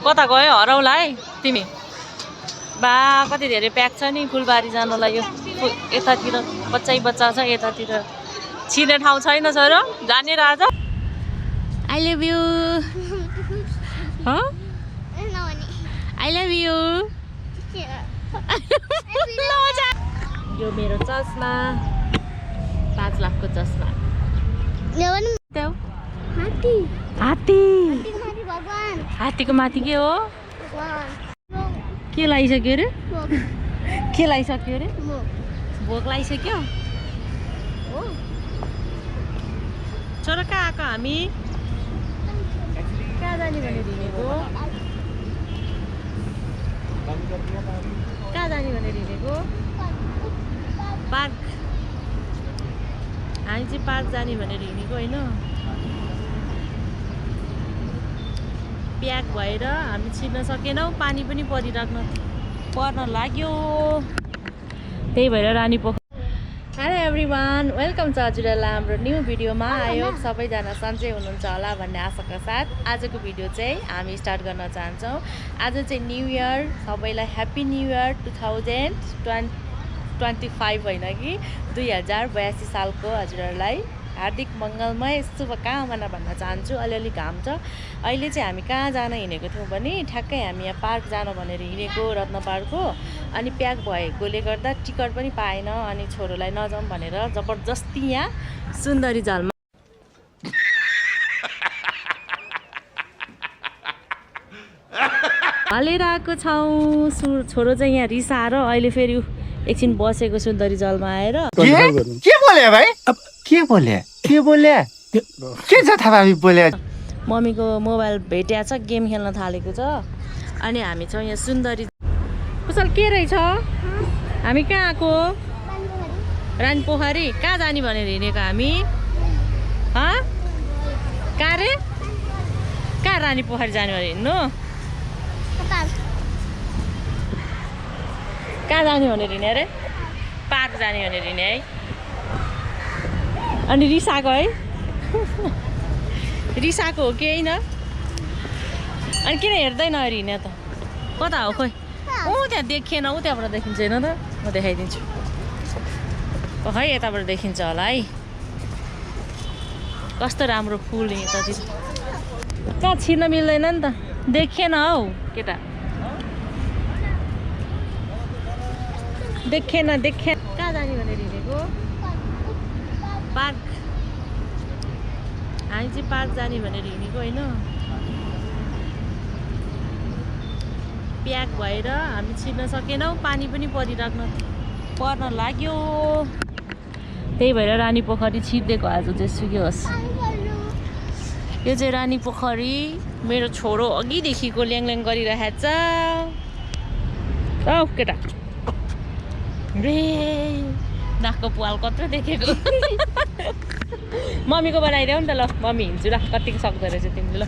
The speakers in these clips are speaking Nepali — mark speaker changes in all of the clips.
Speaker 1: कता गयो हराउला है तिमी बा कति धेरै प्याक छ नि फुलबारी जानलाई यो यतातिर बच्चा छ यतातिर छिर्ने ठाउँ छैन छ र जाने आज I love you I love you यो मेरो चस्मा 5 लाखको चस्मा हात्तीको माथि के हो के लगाइसक्यो अरे भोक लगाइसक्यो छोरा कहाँ आएको हामी कहाँ जाने भनेर हिँडेको पार्क हामी चाहिँ पार्क जाने भनेर हिँडेको होइन प्याक भएर हामी छिर्न सकेनौँ पानी पनि पर्न लाग्यो त्यही भएर Rani Pokhari hello everyone welcome छ हजुरहरूलाई हाम्रो न्यू भिडियोमा आयो सबैजना सन्चै हुनुहुन्छ होला भन्ने आशाका साथ आजको भिडियो चाहिँ हामी स्टार्ट गर्न चाहन्छौँ आज चाहिँ न्यू इयर सबैलाई ह्याप्पी न्यू इयर 2025 होइन कि 2082 सालको हजुरहरूलाई हार्दिक मङ्गलमय शुभकामना भन्न चाहन्छु अलिअलि घाम छ अहिले चाहिँ हामी कहाँ जान हिँडेको थियौँ भने ठ्याक्कै हामी यहाँ पार्क जानु भनेर हिँडेको रत्न पार्कको अनि प्याक भएकोले गर्दा टिकट पनि पाएन अनि छोरोलाई नजाउँ भनेर जबरजस्ती यहाँ सुन्दरी झलमा हालेर आएको छौँ छोरो चाहिँ यहाँ रिसाएर अहिले फेरि एकछिन बसेको सुन्दरी जलमा आएर
Speaker 2: के बोले भाइ के बोले के छ थाहा बोले
Speaker 1: मम्मीको मोबाइल भेट्या छ गेम खेल्न थालेको छ अनि हामी छौँ यहाँ सुन्दरी कुशल के रहेछ हामी कहाँ आएको रानी पोखरी कहाँ जाने भनेर हिँडेको हामी कहाँ रे कहाँ रानी पोखरी जाने भनेर हिँड्नु कहाँ जाने भनेर हिँड्ने अरे पार्क जाने भनेर हिँड्ने है अनि रिसाको है रिसाको हो कि होइन अनि किन हेर्दैन अरे हिँड्ने त कता हो खोइ त्यहाँ देखिएन त्यहाँबाट देखिन्छ होइन त म देखाइदिन्छु खै यताबाट देखिन्छ होला है कस्तो राम्रो फुल यतातिर कहाँ छिर्न मिल्दैन नि त देखिएन हौ केटा देखेन कहाँ जाने भनेर हिँडेको पार्क हामी चाहिँ पार्क जाने भनेर हिँडेको होइन प्याक भएर हामी छिर्न सकेनौँ पानी पनि पर्न लाग्यो त्यही भएर रानी पोखरी छिर्दिएको आज जेसुकै होस् यो चाहिँ रानी पोखरी मेरो छोरो अघिदेखिको ल्याङ गरिरहेको छ औ केटा रे नाकको पुवाल कत्रो देखेको मम्मीको बनाइदेऊ नि त ल मम्मी हिँड्छु ल कतिको सक्दो रहेछ तिमीले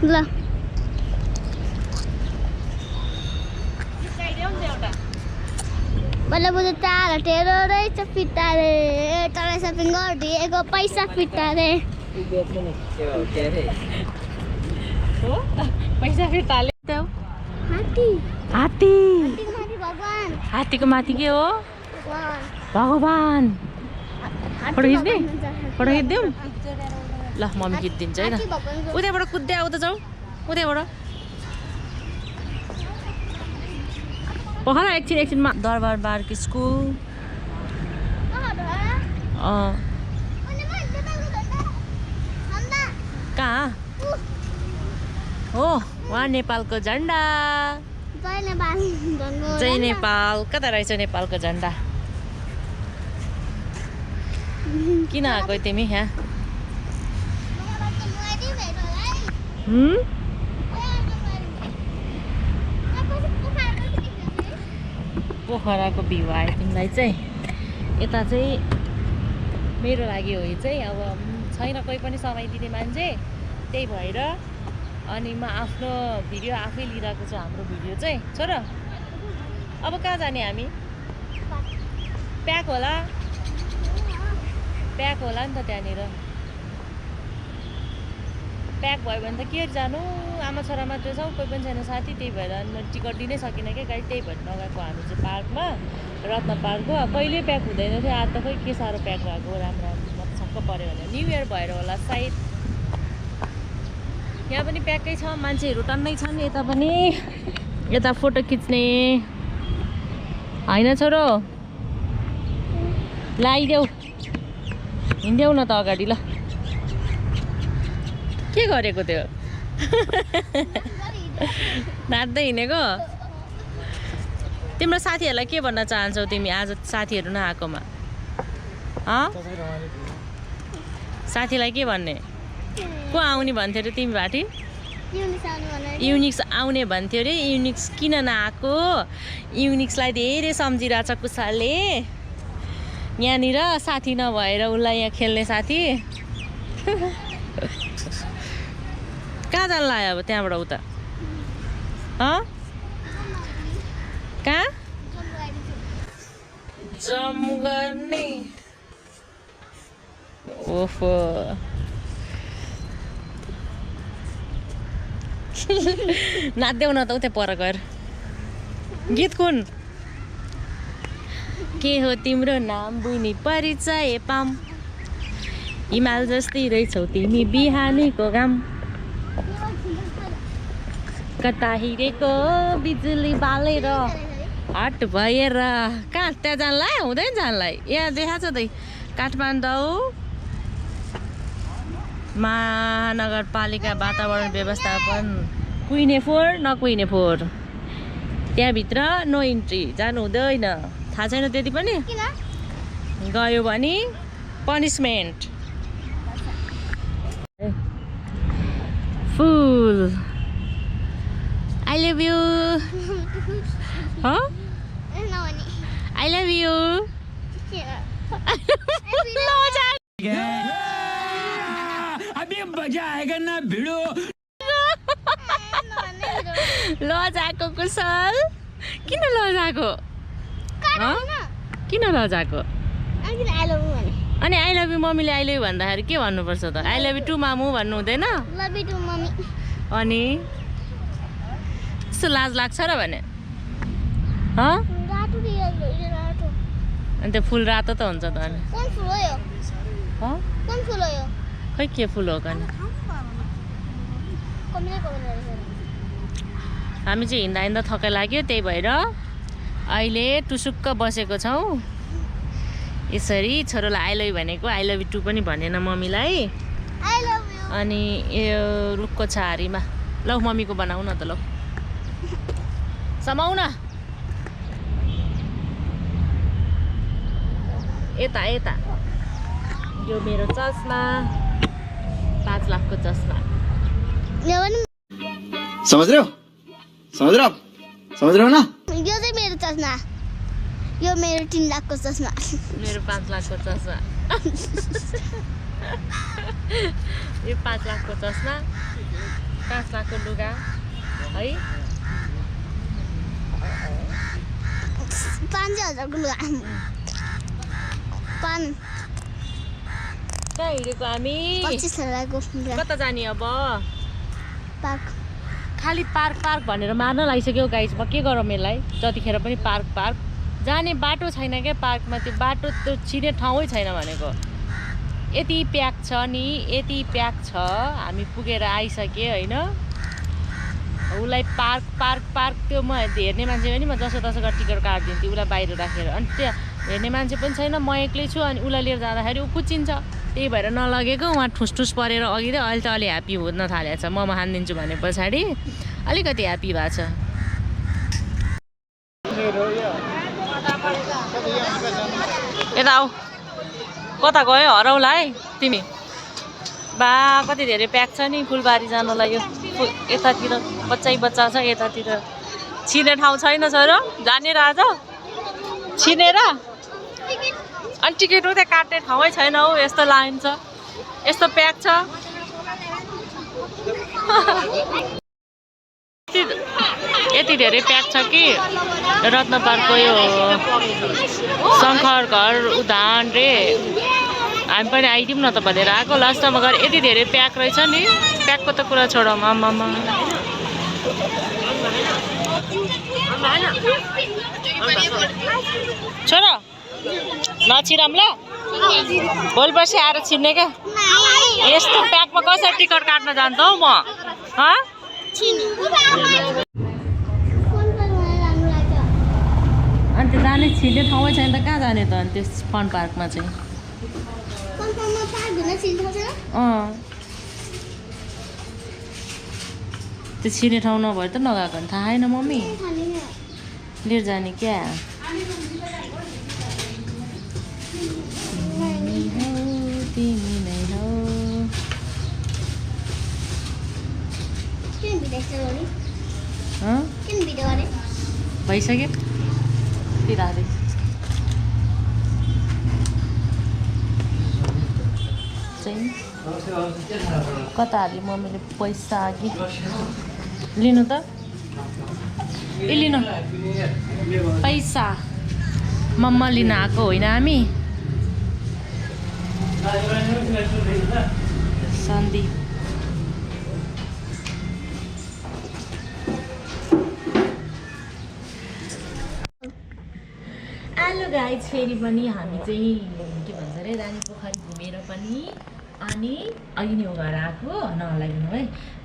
Speaker 1: ल
Speaker 3: मलाई बुझ्नु टाढा टेरो रहेछ फिट्टा रे तँलाई सपिङ गरिदिएको पैसा फिट्टा रे
Speaker 1: पैसा फिर्ताले हात्तीको माथि के हो भगवान फोटो खिच्दिउँ ल मम्मी खिचिदिन्छ है त उताबाट कुद्दै आउँदा जाउँ उताबाट पखला एकछिनमा दरबार बार्क स्कुल कहाँ हो वहाँ नेपालको झन्डा जय नेपाल कता रहेछ नेपालको झन्डा किन आएको तिमी यहाँ पोखराको भ्यू आयो तिमीलाई चाहिँ यता चाहिँ मेरो लागि हो यो चाहिँ अब छैन कोही पनि समय दिने मान्छे त्यही भएर अनि म आफ्नो भिडियो आफै लिइरहेको छु हाम्रो भिडियो चाहिँ छोरा अब कहाँ जाने हामी प्याक होला नि त त्यहाँनिर प्याक भयो भने त के जानु आमा छोरा मात्रै छौँ कोही पनि छैन साथी त्यही भएर टिकट दिनै सकिनँ क्या गाडी त्यही भएर नगएको हामी चाहिँ पार्कमा रत्न पार्कको कहिले प्याक हुँदैन थियो आज त खोइ के साह्रो प्याक भएको राम्रो म त छक्क पऱ्यो भने न्यु इयर भएर होला सायद यहाँ पनि प्याकै छ मान्छेहरू टन्नै छन् यता पनि यता फोटो खिच्ने होइन छोरो लाइदेऊ हिँड्देऊ न त अगाडि ल के गरेको त्यो नाच्दै हिँडेको तिम्रो साथीहरूलाई के भन्न चाहन्छौ तिमी आज साथीहरू नआएकोमा साथीलाई के भन्ने को आउने भन्थ्यो अरे तिमी भाटी युनिक्स आउने भन्थ्यो अरे युनिक्स किन नआएको युनिक्सलाई धेरै सम्झिरहेछ कुसाले यहाँनिर साथी नभएर उसलाई यहाँ खेल्ने साथी कहाँ जान लाग्यो अब त्यहाँबाट उता कहाँ जम्मू गर्ने ओफो नाच्देऊ न त उतै पर गएर गीत कुन के हो तिम्रो नाम बुनी परिचय पाम हिमाल जस्तै रहेछौ तिमी बिहानीको घाम कता हिँडेको बिजुली बालेर हट भएर कहाँ त्यहाँ जानलाई हुँदैन जानलाई यहाँ देखाएको छ त काठमाडौँ महानगरपालिका वातावरण व्यवस्थापन कुइने फोहोर नकुइने फोहोर त्यहाँभित्र नो इन्ट्री जानु हुँदैन थाहा छैन त्यति पनि गयो भने punishment full I love you. Huh? I love you.
Speaker 4: अभी मजा आएगा ना भिड़ो
Speaker 1: लजाको कुशल किन लजाको किन लजाको अनि आई लभ यु मम्मीले आई लभ यु भन्दाखेरि के भन्नुपर्छ त आई लभ यु टु मामु भन्नु हुँदैन अनि यस्तो लाज लाग्छ र भने अनि त्यो फुल रातो त हुन्छ त अनि खै के फुल हो कनि हामी चाहिँ हिँड्दा हिँड्दा थकाइ लाग्यो त्यही भएर अहिले टुसुक्क बसेको छौँ यसरी छोरोलाई आई लभ यु भनेको आई लभ यु टु पनि भनेन मम्मीलाई अनि यो रुखको छारीमा ल मम्मीको बनाऊ न त ल समाउ न यता यता यो मेरो चस्मा 5 लाखको चस्मा
Speaker 2: समझ रहे हो ना
Speaker 3: यो चाहिँ मेरो चस्मा यो मेरो 3 लाखको चस्मा
Speaker 1: मेरो 5 लाखको चस्मा यो 5 लाखको चस्मा 5 लाखको लुगा है
Speaker 3: 5,000 को लुगा पान
Speaker 1: कहाँ हिँडेको हामी
Speaker 3: 25,000 को
Speaker 1: कता जाने अब
Speaker 3: पार्क
Speaker 1: खाली पार्क पार्क भनेर मार्न लागिसक्यो गाइस म के गरौँ यसलाई जतिखेर पनि पार्क पार्क जाने बाटो छैन क्या पार्कमा त्यो बाटो त्यो छिर्ने ठाउँै छैन भनेको यति प्याक छ नि यति प्याक छ हामी पुगेर आइसके होइन उसलाई पार्क पार्क पार्क त्यो म हेर्ने मान्छे पनि म जसो तसो गरेर टिकट काटिदिन्थेँ उसलाई बाहिर राखेर अनि त्यहाँ हेर्ने मान्छे पनि छैन म एक्लै छु अनि उसलाई लिएर जाँदाखेरि ऊ कुचिन्छ त्यही भएर नलगेको उहाँ ठुसठुस परेर अघि त अहिले त अलि ह्याप्पी हुन थालेको छ म हानिदिन्छु भने पछाडि अलिकति ह्याप्पी भएको छ यता आऊ कता गयो हराउला है तिमी बा कति धेरै प्याक छ नि फुलबारी जानलाई यो यतातिर बच्चा छ यतातिर छिर्ने ठाउँ छैन सर जाने र आज छिनेर अनि टिकट उतै काट्ने ठाउँै छैन हौ यस्तो लाइन छ यस्तो प्याक छ यति धेरै प्याक छ कि रत्न पार्कको यो शङ्कर घर उदान रे हामी पनि आइदिउँ न त भनेर आएको लास्टमा गएर यति धेरै प्याक रहेछ नि प्याकको त कुरा छोडौँ आमामा छोड नछिराम ल भोलि पर्सि आएर छिर्ने क्या यस्तो प्याकमा कसरी टिकट काट्न जान्छ हौ म अनि त्यो जाने छिर्ने ठाउँै छैन त कहाँ जाने त अनि त्यो फन पार्कमा चाहिँ त्यो छिर्ने ठाउँ नभएर त नगएको नि थाहा छैन मम्मी लिएर जाने क्या तिमी नै हौ भइसक्यो तिनीहरू चाहिँ कता हाल्यो मम्मीले पैसा अघि लिनु त ए लिनु पैसा मम्मा लिन आएको होइन हामी सन्दीप हेलो गाइज फेरि पनि हामी चाहिँ के भन्छ अरे रानी पोखरी घुमेर पनि अनि अघि नै घर आएको नलागिनु है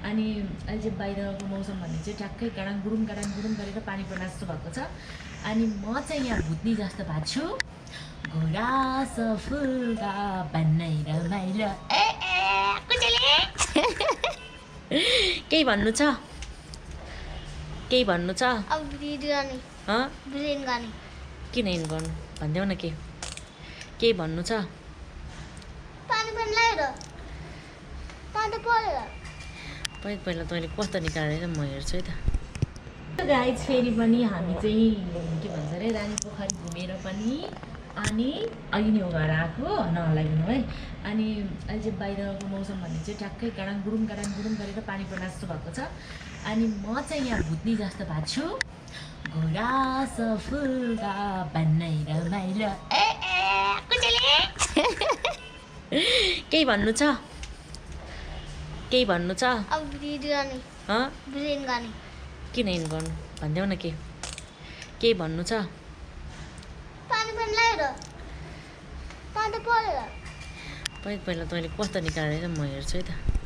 Speaker 1: अनि अहिले चाहिँ बाहिरको मौसम भन्ने चाहिँ ट्याक्कै गाडाङ गुडुङ गरेर पानी पर्न जस्तो भएको छ अनि म चाहिँ यहाँ भुत्नी जस्तो भएको छु घोडा सफुलका भन्नै रमाइलो केही भन्नु छ किन इन गर्नु भनिदेऊ न केही भन्नु छ पहिला तैँले कस्तो निकालेर म हेर्छु है त गाइज फेरि पनि हामी चाहिँ के भन्छ अरे रानी पोखरी घुमेर पनि अनि अघि नै घर आएको नलागिनु है अनि अहिले चाहिँ बाहिरको मौसम भन्ने चाहिँ ट्याक्कै गाडाङ गुडुङ गरेर पानी पर्न जस्तो भएको छ अनि म चाहिँ यहाँ भुत्नी जस्तो भएको छु घोडा सफुलका भन्नै रमाइलो केही भन्नु छ किन इन गर्नु भनिदेऊ न केही भन्नु छ पहिला तैँले कस्तो निकालेर म हेर्छु है त